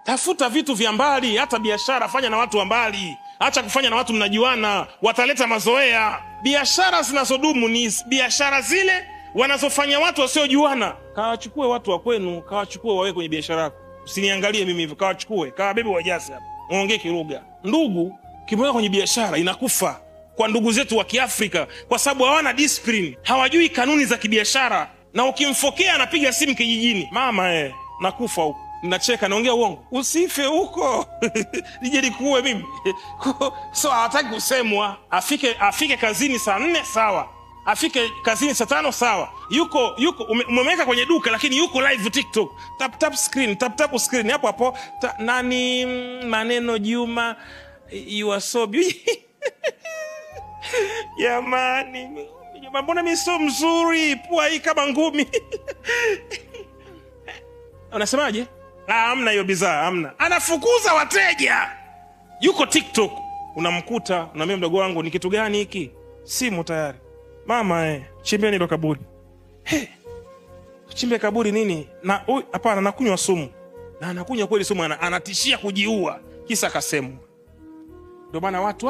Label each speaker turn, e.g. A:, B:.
A: Tafuta vitu vya mbali, hata biashara fanya na watu wa mbali. Acha kufanya na watu mnajuana, wataleta mazoea. Biashara zinazodumu ni biashara zile wanazofanya watu wasiojuana. Kawachukue watu wa kwenu, kawachukue wawe kwenye biashara yako. Usiniangalie mimi hivyo, kawachukue, kawabebe wajaze hapa. Muongee kilugha. Ndugu kimweka kwenye biashara inakufa kwa ndugu zetu wa Kiafrika, kwa sababu hawana discipline, hawajui kanuni za kibiashara. Na ukimfokea anapiga simu kijijini, mama nakufa huko. Nacheka, naongea uongo. Usife huko. Nije nikuue mimi. So hataki kusemwa. Afike kazini saa 4 sawa. Afike kazini saa 5 sawa. Yuko umemweka kwenye duka lakini yuko live TikTok. Tap tap screen, tap tap screen hapo hapo. Nani maneno Juma, you are so beautiful. Jamani, mbona mimi sio mzuri? Pua hii kama ngumi. Unasemaje? Hamna hiyo bidhaa, hamna. Anafukuza wateja. Yuko TikTok. Unamkuta, unaambia mdogo wangu ni kitu gani hiki? Simu tayari. Mama chimbeni ndo kaburi. He. Chimbe kaburi nini? Na hapana, nakunywa sumu. Na anakunywa kweli sumu, anatishia kujiua. Kisa kasemwa. Ndio maana watu